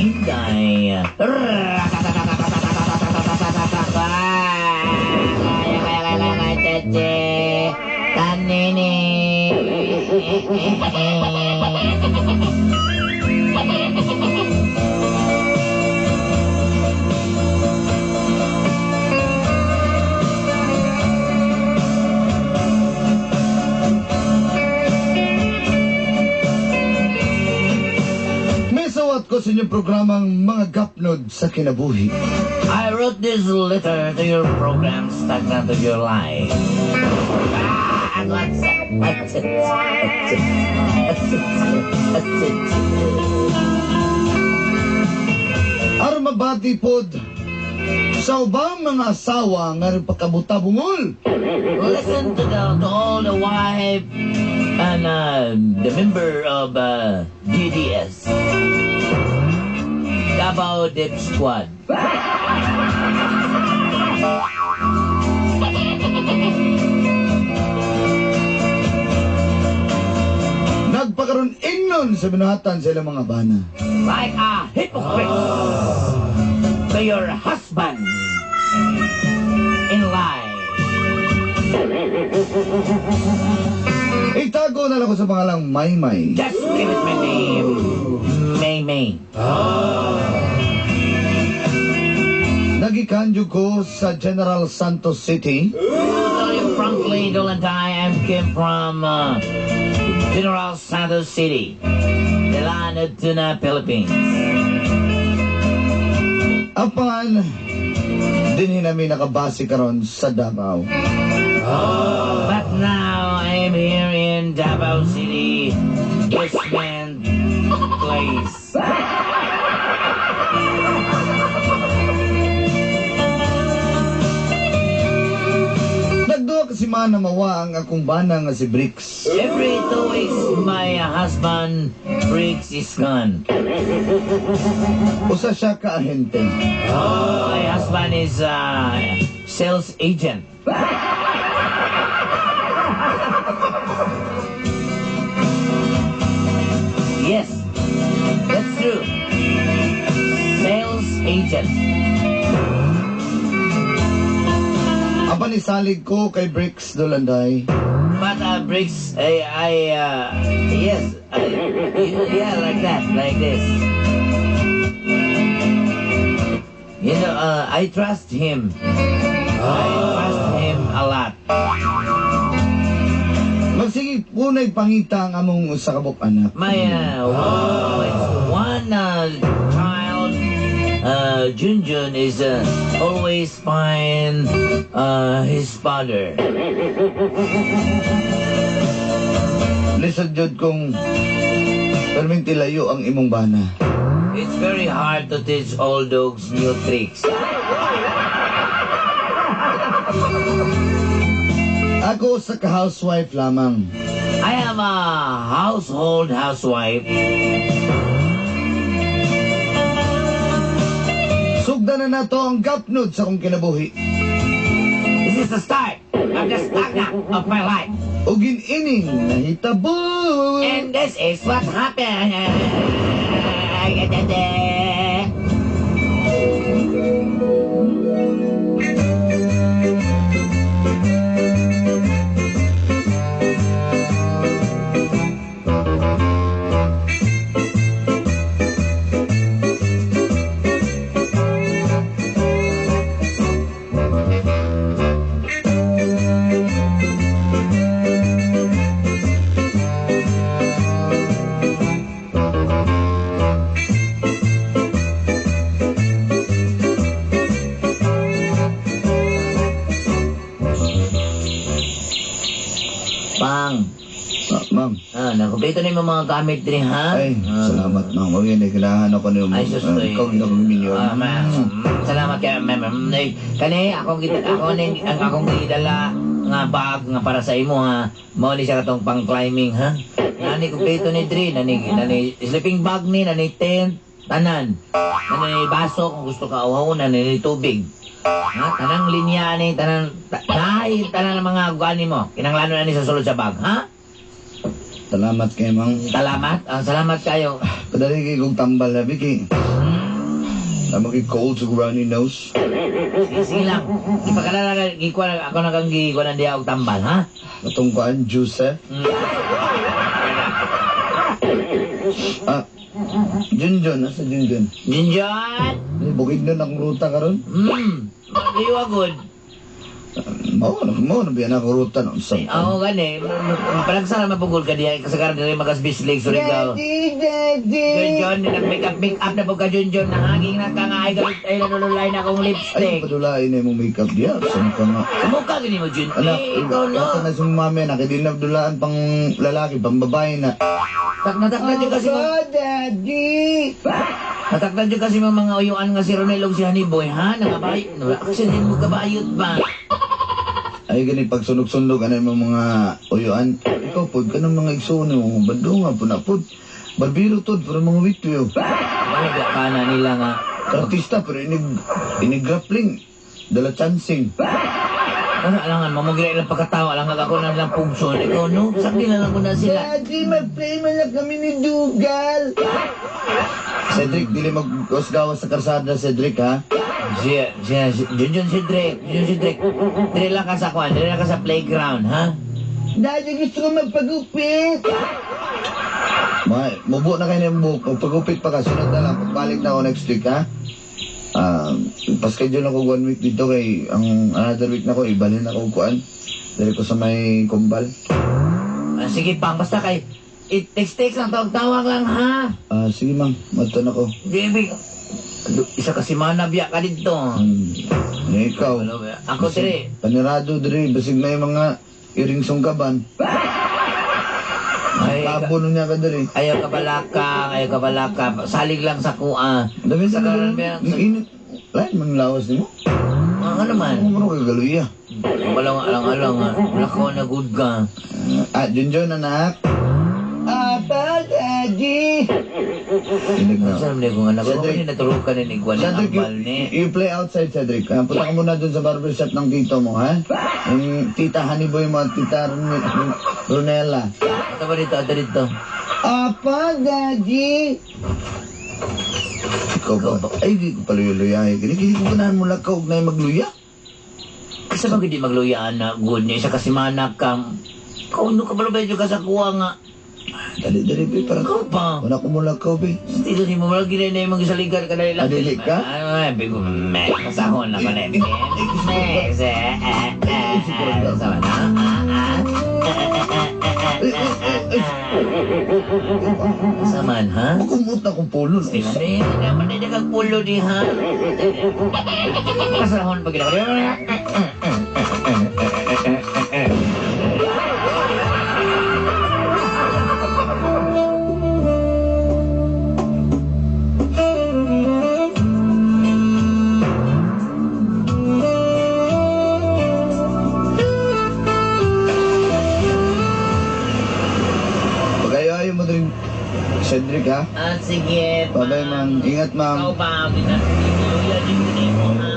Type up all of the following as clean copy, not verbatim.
Inday. Tanini. May sawat ko sa inyong programang Mga Gapnod sa Kinabuhi. I wrote this letter to your program, Stagnant of Your Life. Ah, and what's that's it, that's it, that's it, that's it. Aron mabati pod sa ubang mga asawa nga rin pagkabuta-bungol. Listen to all the wife and the member of DDS, Davao Dip Squad. Nagpakaroon ingnon sa binuhatan sa ilang mga bana. Like a hypocrite to your husband in life. Itago na lang ko sa pangalang Maymay. Just give it my name, May May. Nagikanyo ko sa General Santos City. To tell you frankly, Dolantay, I came from General Santos City, the land of Tuna, Philippines. Apan, dinhi nami nakabase karon sa Davao. But now I am here in Davao City, basement place. Nagduha ka si Mana mawa ang akong bana nga si Bricks. Every 2 weeks, my husband breaks his gun. Usa siya ka ahente. My husband is a sales agent. Yes, that's true. Sales agent. Apan isalig ko kay Bricks Dolanday. But bricks, yes, yeah, like that, like this. I trust him. I trust him a lot. Magsige punay pangita ang among usa ka buok anak. My one child, Junjun, is always find his father. Lisod jud kung perming tilayo ang imong bana. It's very hard to teach old dogs new tricks. Ako sa ka-housewife lamang. I am a household housewife. Sugdan na nato ang gapnod sa akong kinabuhi. This is the start of the stagnant of my life. Ug ining nahitabo. And this is what happened. Pang, Ah, ma'am. Nakumpleto na yung mga gamit din, ha? Ay, salamat ma'am. Huwag yun, eh, kailangan ako niyo. Ay, sus, Ah, ikaw gina kong minyo. Ah, ma, salamat kay ma'am. Ay, kani akong gid ako ning ang akong gidala nga bag nga para sa imo ha. Mao ni siya katong pang climbing ha. Nani kumpleto ni diri, nani nani sleeping bag ni, nani tent, tanan. Nani baso kung gusto ka uhaw, nani tubig. Ha, tanang linya ni tanan ta, tanan ang mga gani mo. Kinanglanon na ni sa sulod sa bag, ha? Salamat kay ma'am. Salamat. Ang salamat kayo. Padali kay kong tambal labi kay. Namagi cold ug runny nose. Sige, sige lang. Ipakalala ka, gikuha ako na kang gikuha na diya og tambal, ha? Atong kuan juice eh. Ah, Junjun, nasa Junjun? Junjun! Ay, bukid na akong ruta karon. Iyo agad. Mao na biyan ako ruta no. Sa. Oo, gani. Palagsara mapugol ka diya. Kasagaran diri magasbislig, Surigao. Daddy, Daddy. Junjun, nag-make up, make up na po ka, Junjun. Nahaging na ka nga. Ay, galit, ay, nanululay na akong Ay, lipstick. padulain na imong makeup diya. Saan ka nga? Mukha gani mo, Jun. Anak, Eh, ikaw no. ito na si mami na, kaya di na dulaan pang lalaki, pang babae na. Nataknan dyan kasi mo. Daddy! Nataknan dyan kasi mga mga uyuan nga si Ronel ug si Honey Boy, ha? Nangabayot. Kasi din mo kabayot ba? Ay, gani, pag sunog-sunog, ano yung mga uyuan? Ikaw po, ka ng mga igsoon mo, bado nga po na po. Barbiro to, pero mga wityo. Ano ba ka na nila nga? Artista, pero inig grappling. Dala chancing. Ano, alangan, mamugira ilang pagkatawa, alangan ako na lang pugson. Ikaw, no? Sakti na lang ko na sila. Daddy, mag-play man na kami ni Dougal. Cedric, dili mag-gawas sa karsada, Cedric, ha? Si, Junjun si Drake, Junjun si Drake. Dire lang ka sa kwan, dire lang ka sa playground, ha? Daddy, gusto ko magpagupit. Ma, mubo na kayo ng buhok. Magpagupit pa ka, sunod na lang. Pagbalik na ako next week, ha? Paschedule ako 1 week dito kay ang another week na ko, ibalhin ako kuan. Dali ko sa may kumbal. Ah, sige pang, basta kay, i-text-text lang, tawag-tawag lang, ha? Ah, sige ma'am, matan ako. Baby, isa kasi manabya ka dito. Ikaw. Ako, dire. Panirado dire, basig na yung mga iring sungkaban. Ay, Kabo nun niya ka dire. ayaw ka balakang, ayaw ka balakang. Salig lang sa kuha. Dami sa Sa karon, init. Lain man lawas nimo. Ano naman? Ano mo ka galuya? Walang alang-alang, ha? Wala ko na good ka. Ah, Junjun anak. Apa, Daddy? Inig na. Saan naman kung anak ko? Cedric. Ano naturukan ni Iguan ng Cedric, ambal ni? you play outside, Cedric. Punta ka muna dun sa barbershop ng tito mo, ha? Yung tita Honeyboy mo at tita Ronella. Ato ba dito? Ato dito. Apa, Daddy? Ikaw ba? Ay, di ko paluya-luya. Kini, kini ko ganahan mo lakaw na magluya. Kasi ba hindi magluya na good niya? Isa kasi manak ka. Kauno ka pala ba ka sa kuha nga? Dali, dali, be. Parang Ikaw pa. wala ko mo lakaw, be. Estilo ni mo, wala ginay na yung mga saligan ka dali lang. Ah, dili ka? Ay, bigo, me. Kasahon na ko na. Me, me, se, eh, eh, eh. Sama na. Ah, ah. Ay, ay, ay, ay. Saman, ha? Magkumot na akong pulo. No? Sila ni, naman na kag pulo di ha. Kasahon pa gina. Pag-ayo-ayo mo din, Cedric, ha? Ah, sige. Bye-bye, ma'am. Ingat, ma'am. Ikaw ba? Ginagawa din ko mo, ha?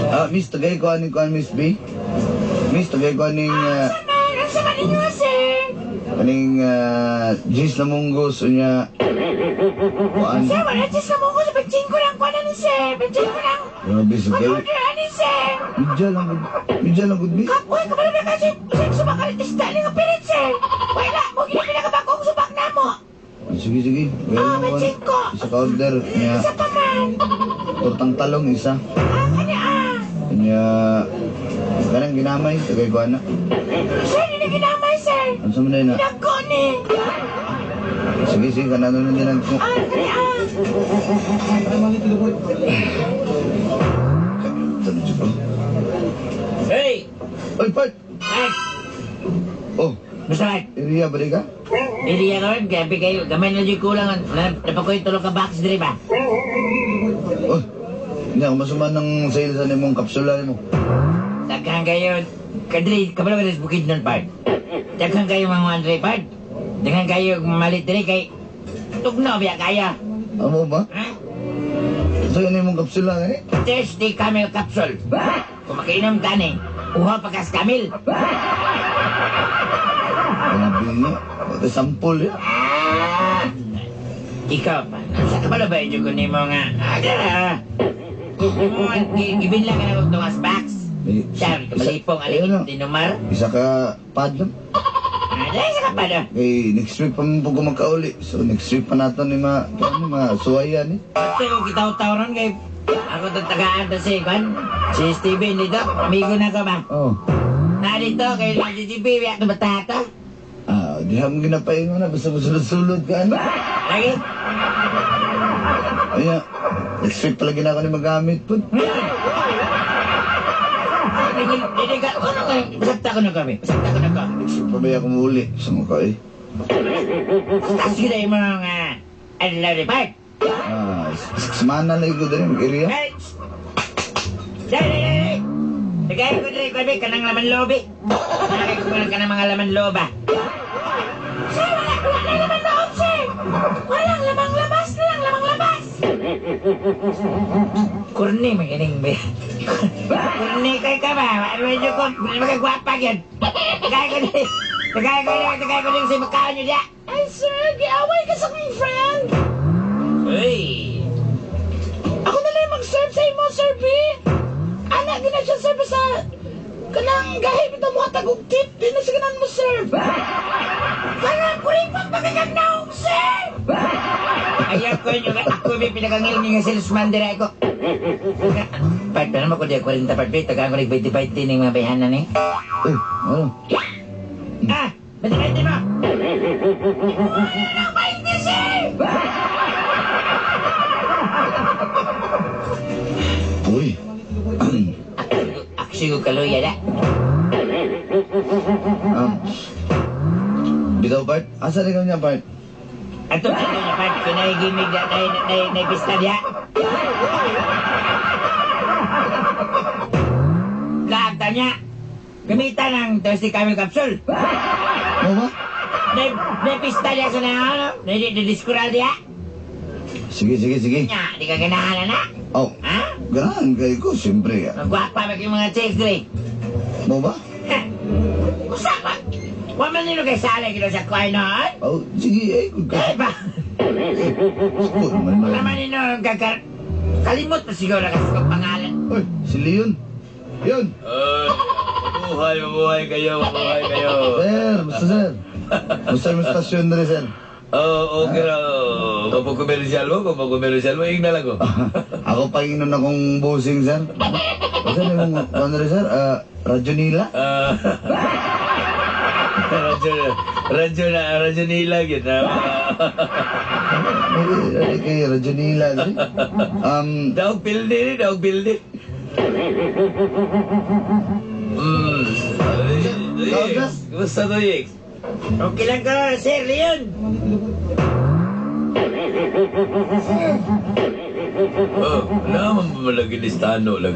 Ah, miss, tagay ko aning kuan, Miss B. Miss, tagay ko aning Asa man ninyo, sir? aning Gis na munggos unya. Kuan. Sir, wala sis na mo ko sa pagchingko lang kuan ni sir. Pagchingko lang. Grabe sa kay. Order ani sir. Midya lang gud. Midya lang gud, miss. Kapoy ka pala na kasi sa subak isda ni nga pirit sir. Wala mo gini pinakabagong subak na mo. Ah, sige, sige. Well, Ah, may chingko. Isa ka order niya. Isa pa man. Tortang talong isa. Ah, kani ah. Unya kanang ginamay tagay ko ana. Sir, hindi ginamay sir. Ano sa man na? Nagko ni. Sige, sige, kanano na din ang. Ah, kani ah. Hey! Oy, part! Ay! Oh, Basta right. area ba di ka? Hindi ka rin, gabi kayo. Gamay na dyan kulang. Napakoy tulog ka box diri ba? Oh, hindi ako masuman ng sales sa nimong kapsula nimo. Daghan kayo. Kadri, kabalo ka sa bukid nun, part. Daghan kayo mga Andre, part. Daghan kayo malit diri kay tugno biya kaya. Amo ba? Ha? So yun imong kapsula eh? Thirsty Camel Capsule. Kung makiinom ka ni, uhaw pa kas camel. Grabe nga. Ito sampol ya. Ah! Ikaw pa. Sa kabalo ba yung kunin mo nga? Ah, Gibin lang ka na kong tungas box. Siya, kamalipong Ayun na. aling tinumar. Isa ka pad lang. Ah, dahil sa kapalo. Kay next week pa mo po magkauli. So next week pa nato ni ma, ano, ma suwayan eh. Ito ko kitaw-taw ron kay ako itong tagaan to si Kwan. Si Steven dito. Amigo na ko ba? Oh. Na dito kay GGB. Biyak na bata. Ah, di mo ginapaingon na basta masulod-sulod ka ano. Lagi. Aya, next week pala gina ko ni magamit po. Hindi ka. Ano nga? Basagta ko na kami. Basagta ko na ko. Next week pa ba ako muli sa mukha eh. Tapos kita yung mga adlaw ni Park. Ah, semana lagi ko dali mag-area. Hey! Dali, dali, dali! Nagay ko dali, kami, kanang laman lobe. Nagay ko lang kanang mga laman loba. Sir, wala, wala na laman loob, sir! Walang lamang labas na lang, lamang labas! Kurni, magaling ba? Kurni kay ka ba? Ano medyo ko, magagwapa yan. Nagay ko dali, nagay ko dali, nagay ko dali sa makaon nyo diya. Ay, sir, giaway ka sa akong friend. Uy! Ako na lang mag-serve sa imo, sir B. Anak, di na siya serve sa kanang gahi bitaw mo tagog tip, di na siya ganan mo serve. Kanang kuripot pagkakagnaong, sir. Ayaw ko nyo, ako may pinakangil nga salesman dira ko. Part pa naman ko diya 40 part ba, tagaan ko rin 20-20 ng mga bayhanan eh. Eh, ano? Ah! 20-20 mo! Wala nang 20, sir. Uy. Aksi ko kaluya na. Bitaw part? Asa rin niya part? Ato pa ito na part, kunay gimig na na na na pista diya. Lahat niya. Gamitan ng Thirsty Camel Capsule. Mo ba? Na na pista diya sa na ano? Na na diskural diya. Sige, sige, sige. Nya, di ka ganahan na. Oh, Ha? ganahan kayo ko, siyempre. Ah. Magwapa ba yung mga chicks diri? Mo ba? Ha? Usa pa. Wa man nino kay sala gino sa kuay noon. Oh, sige, eh, good Eh ka. ba? Good man Wala na. man nino kakar kalimot pa siguro kasi kong pangalan. Uy, si Leon. Yun. Ay, mabuhay, mabuhay kayo, mabuhay kayo. Sir, basta sir. Basta yung stasyon na rin, sir. Oh, okay ra. Mapag-commercial mo, mapag-commercial mo, ingna lang ko. Ako pa ingnon akong bossing, sir. Basta yung ano rin, sir? Ah, Radyo Nila? Ah, radyo, radyo na, radyo nila, gyud na. Ay, kay Radyo Nila, sir. Daog pildi ni, daog pildi. Daog na? Kumusta to, Yix? Okay lang ko, Sir Leon. Oh, wala man ba malagi listano lang.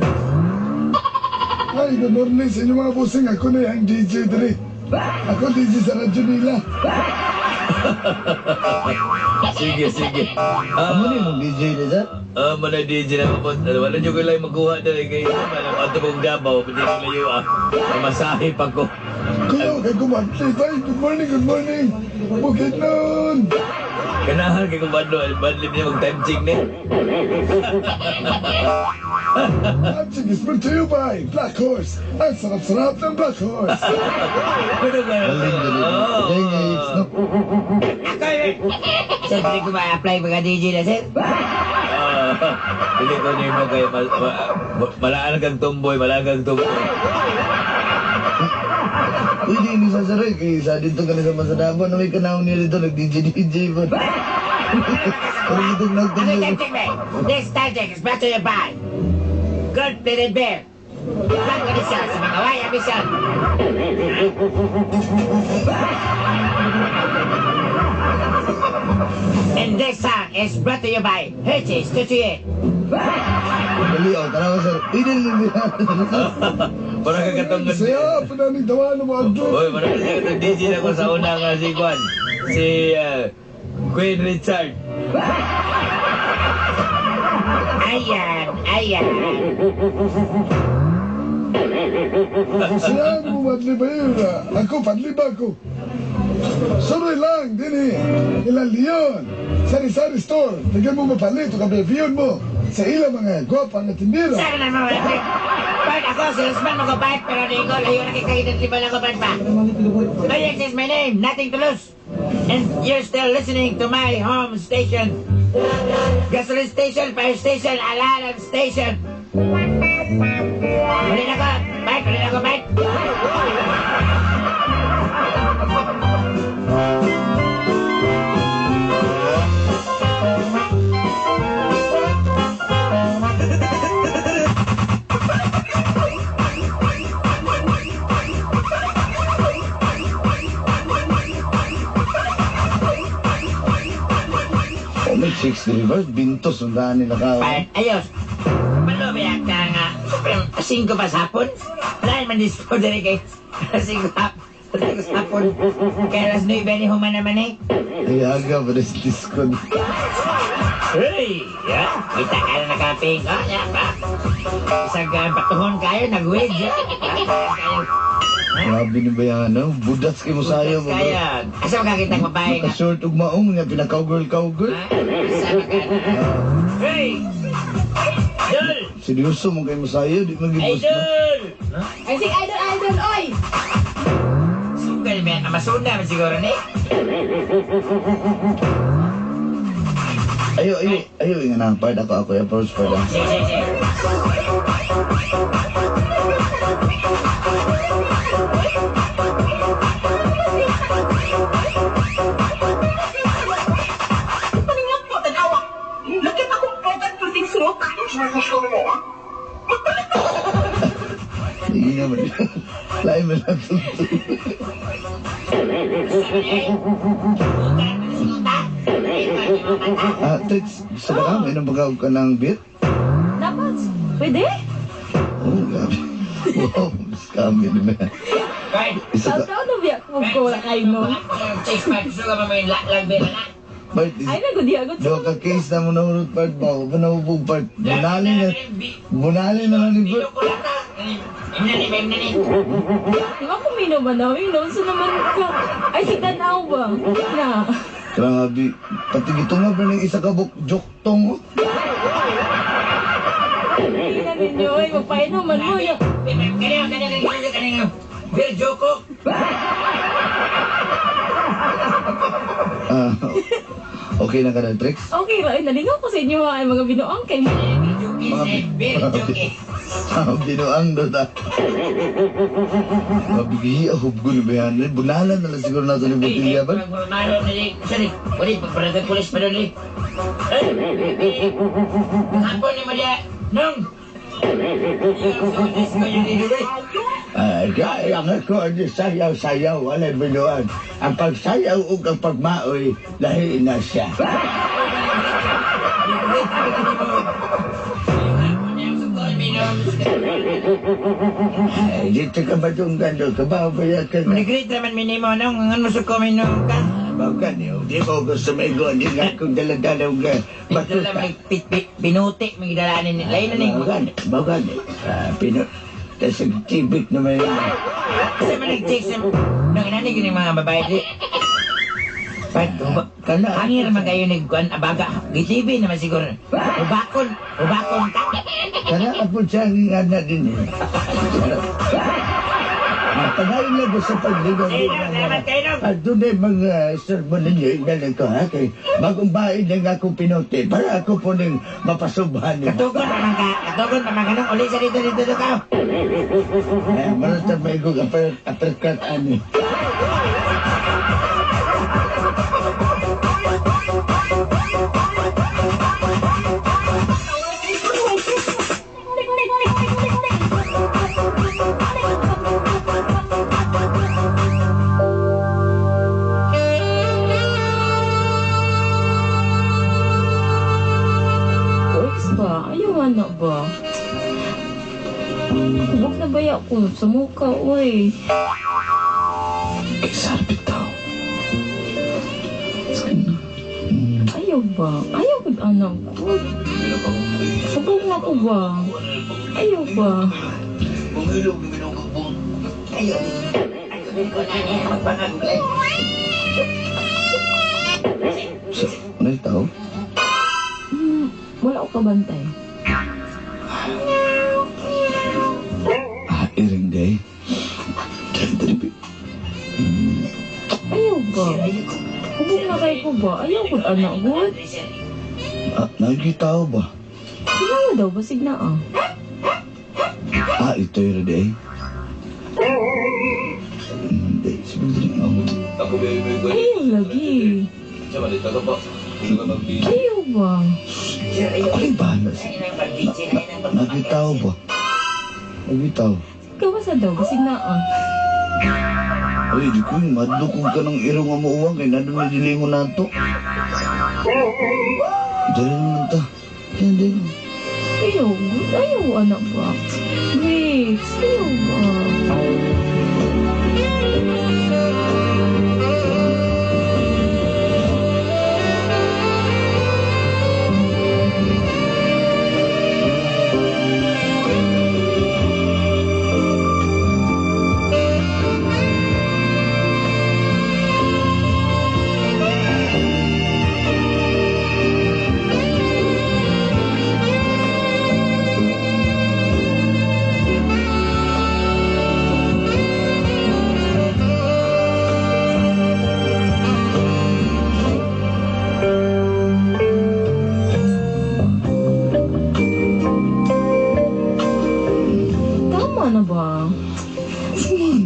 Hi, good morning sa inyo mga bossing. Ako na yung DJ Dre. Ako DJ sa Radyo Nila. Sige, sige. Amo ni mong DJ ni, sir? Ah, mana DJ na mabot. Wala nyo ko lang magkuha dali kay ano, ato kong Davao, pwede ko layo ah. Mamasahe pa ko. Kuya, kay kumantli tayo. Good morning, good morning. Bukid nun. Ganahan kay kong badlo, badlib niya mag time check ni. Magic is brought to you by Black Horse. Ang sarap-sarap ng Black Horse. Ano ba? Galing, galing. Oh. Galing, Yix, no? Ako, eh. Sir, pwede ko ma-apply mga DJ na, sir? Ah, dili ko nimo kay malaan kang tumboy, malaan kang tumboy. Pwede ni sa saray kay sa dito ka na sa Masadaba na may kanahon niya dito nag-DJ DJ ba. Pero itong Ano nagtungog. time check, man? This time check is brought to you by Gold Plated Bear. Bago ni siya sa mga waya mission. And this song is brought to you by Hershey's 238. Dali oh, tanawa sir. Pwede ni niya. Para ka katong Saya, pinanig dawa na mo agdo. Oy, para ka katong DJ na ko sa una nga si Kwan. Si Queen Richard. Ayan, ayan. Saya mo madliba yun. Ako, padliba ko. Sorry lang, dini. Ilang leon. Sari-sari store. Bigyan mo mapalit o kabebiyon mo. Sa ilang mga gwapa nga tindera. Sana na mga Bart, ako, salesman mo ko, Bart, pero di ko, layo na kikainan lima lang ko, Bart pa. Mayex is my name, nothing to lose. And you're still listening to my home station. Gasoline station, fire station, alarm station. Uli na ko, Bart, uli na ko, Bart. Oh, may 6 reverse. Bintos, sundaan nila ka. Bart, ayos. Malubi ka nga. 5 pa sa hapon. Wala naman dispo diri kay 5 hapon. 5 sa hapon. Kaya alas 9 ni human naman eh. Ay, aga, pa rin disco. Hey! Ya, kita ka na nakaping. Oh, ya pa. Isang patuhon kayo, nag-wedge. Ya. Grabe ni ba yan, no? Budas kay mo sayo. ba, bro? Kaya, asa makakita ang babae nga? Naka-short ug maong niya, pinaka-cowgirl, cowgirl. Ha? Asa makakita? Hey! Idol! Seryoso mo kay Masayo, di magibos na. Idol! Ay, sige, idol, idol, oy! Sugal ba? Amasuna man siguro ni. Ayo, ayo, ayo, nga na, part ako, ako, approach part ako. Sige, sige, sige. Paningat po, tanawa! Lakit akong potan pulting surok. Hindi naman. Lain man lang Ah, Trix, sa baka, may nang ka ng beer? Dapat. Pwede? Oh, grabe. Wow, scam yun ba? Right. Isa ka, Taon na biyak mo ko wala kayo no. Chase Mark, suga pa mo yung laglag bela na. Bart, Ay na gud agad. Daw ka case na mo nahurot part ba? Panahubog part. Bunali na. Bunali na lang ni Bert. Bilo ko lang na. Imna ni, imna ni. Di ba kumino ba na? Minom sa naman ka. Ay si tanaw ba? Na. Grabe. Pati gito nga ba ng isa ka buk joktong. Oh. Tingnan ninyo ay magpainom man mo. Ya. Kanya, kanya, kanya, kanya. Bill Joko. Ah, okay na ka na, Trix? Okay ra ay nalingaw ko sa inyo ha, ay mga binuang kay Bill Joki, Bill Joki. Ah, binuang do ta. Mabigi, ahub ko ni Bayan. Bunalan na lang siguro nato ni Botilya ba? Magmamalo na rin. Sorry, wala, pagparagag pulis pa doon eh. Hapon ni Maria. Nung! Ay, ang ako ang sayaw-sayaw, walay binuan. Ang pagsayaw ug ang pagmaoy, lahi na siya. Ay, dito ka ba itong gando? Kabaw ba yan ka na? Manigreat naman minimo nung ngan mo suko minum ka. Baw ka niyo. Di mo gusto may go. Di nga akong dala-dala og Dala batuta. may pinuti may dalanin ni lain na ni. Baw ka ni. Baw ka ni. Ah, pino. Tas tibik naman yun. Kasi man nag-check sa nang inani gini mga babae di. Pat, Kana. hangir man kayo ni kuan abaga. Gitibi naman siguro. Ubakon, ubakon ta. Kana po siya ang nga na din eh. Pagayon lang ko sa pagligaw. Salamat kayo. At doon ay mga sermon ninyo, inalang ko ha, kay bagong bain lang akong pinuti para ako po ning mapasubhan niyo. Katugon pa man ka, katugon pa man ka nung uli sa dito dito dito ka. Eh, marata may igog uppercut ani. Works ba? Ayaw na ba? Kubok na baya ko sa mukha, uy. Kay sarbit tao. Ayaw ba? Ayaw ko anak ko. Kubok na ko ba? Ayaw ba? Sa, ano yung tao? Wala ko kabantay. Ah, iring day. Dali, dali. Ayaw ba? Kubok na kay ko ba? Ayaw ko anak ko. Ah, nakikita ko ba? Kailangan daw, basig na ah. Ah, ito yung day. Hindi, sige dali. Ako baby ko. Ayaw lagi. Siya man dito ka pa. Hindi ka magbisi. Ayaw ba? Ako rin bahala. Nakita ko ba? Nakita ko. Kawasa daw, basig na ah. Ay, di ko yung madlukog ka ng irong nga mauwang kay nandun na dilingon na ito. Dali naman ta. Hindi. Ayaw, ayaw anak ba? Briggs, ayaw ba? Tama na ba?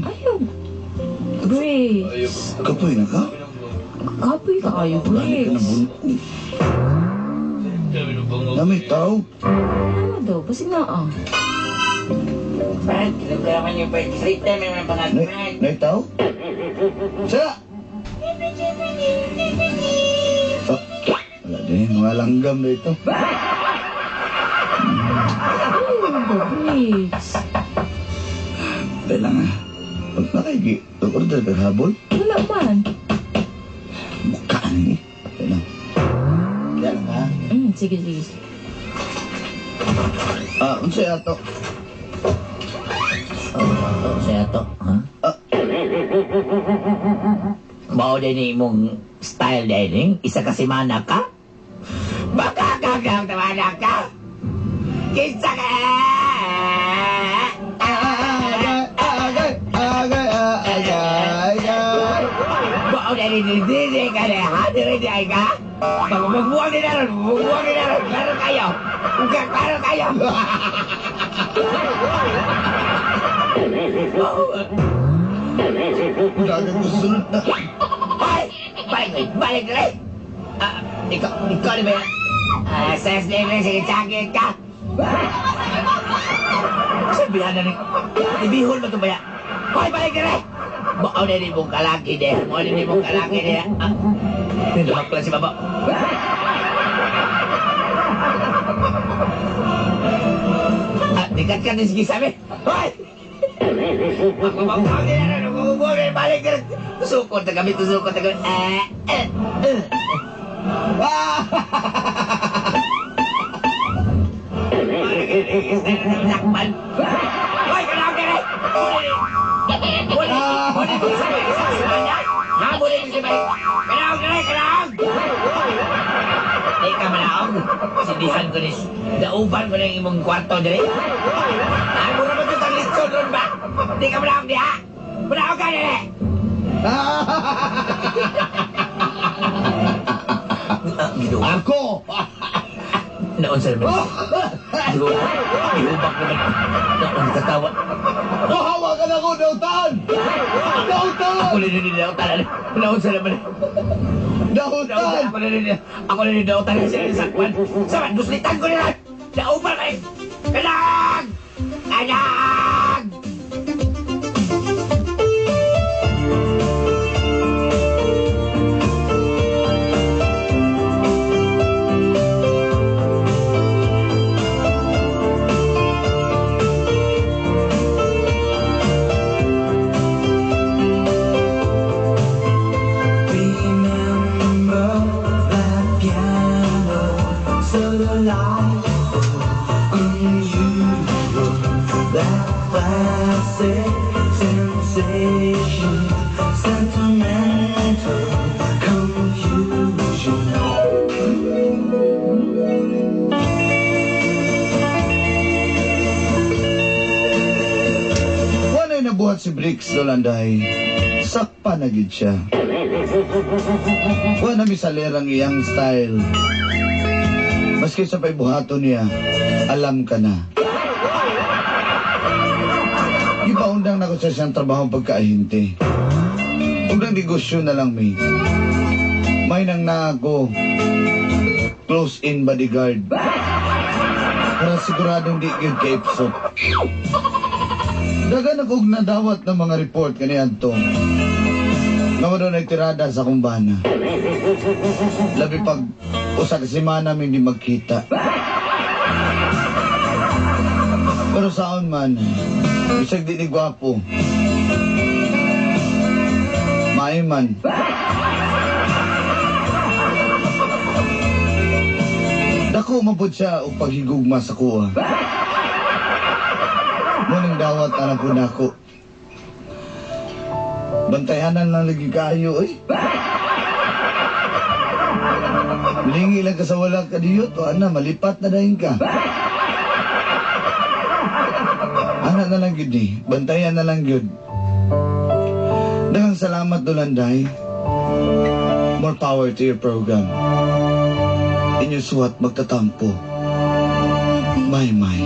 Ayaw. Briggs, Kapoy na ka? kapoy kayo, Gani ka na Briggs. buno. Nami tao. Tama daw, basig na ah. Nay, nay tao? Sira! Ah, wala din, mga langgam na ito. Ayaw ba, Briggs? Dahil lang ah. Pag nakiki, order ka habol, Wala man. mukha ni. Dahil lang. Dahil lang ah. Sige, sige. Ah, unsay ato? Saya to, ha? Ah. Mao din ni imong style dining, isa ka semana ka? Baka ka kang tamana ka? Kinsa ka? Agay, agay, agay, agay, agay. Mao din ni dili ka na, ha? Dili di ay ka? Magbuwag din na ron, magbuwag din na ron, klaro kayo. Klaro kayo. Dagang gusto na. Ay! Balik, balik, balik! Ah, ikaw na ba yan? Ah, ses, libre, sige, tsangin ka! Sabihan na ni... Ibihol mo ito ba yan? Hoy, balik dire! Mao na ni mong kalaki de. Mao na ni mong kalaki de. Ah, niluhak lang si Baba. Ah, dikat ka din sige sabi. Hoy! Magmamang din na rin. Balik dire. Tusukot na kami, tusukot na kami. Eh, eh, eh. Nakman. Hoy, kanang dire! Wala, wala mo sa isa sa kanya. Ha, wala mo sa Kanang dire, kanang! Di ka manaog. Sindihan ko ni dauban ko na yung imong kwarto dire. Ah, mura ba ito kang litson ron ba? Di ka manaog diha. Wala ka dili! Ginoo. Ako! Naon sa naman. Ginoo. Ihubak naman. Naon katawa. Hawakan ako, dautan! Dautan! Ako na rin dautan. Naon sa naman. Dautan! Ako na rin. Ako na rin dautan. Sa sakwan. Sabat, guslitan ko nila. Nauban kayo. Anak! Anak! Remember that piano, so delightful, unusual, that classic sensation, sentimental confusion. Wala nabuhat si Bricks Dolanday. Sakpa na gid siya. Wala mi salerang iyang style. Maski sa paibuhaton niya, alam ka na. Gipaundang na ko sa siyang trabaho pagkaahinte. Ug negosyo na lang mi. May nang na ako close-in bodyguard. Para siguradong di gyud kaipsot. Dagan ako og nadawat ng mga report kaniadto. Nga mo daw nagtirada sa kumbana. Labi pag usa ka semana mi hindi magkita. Pero saon man, bisag di ni gwapo. Maayo man. Dako man pud siya og paghigugma sa kuha. Muning dawat anak ko nako. Bantayanan lang lagi kayo, eh. Lingi lang ka sa wala ka diyot, o ana, malipat na dahin ka. Ana na lang yun eh. Bantayan na lang yun. Daghang salamat, Dolanday. More power to your program. Inyo suwat magtatampo. May may.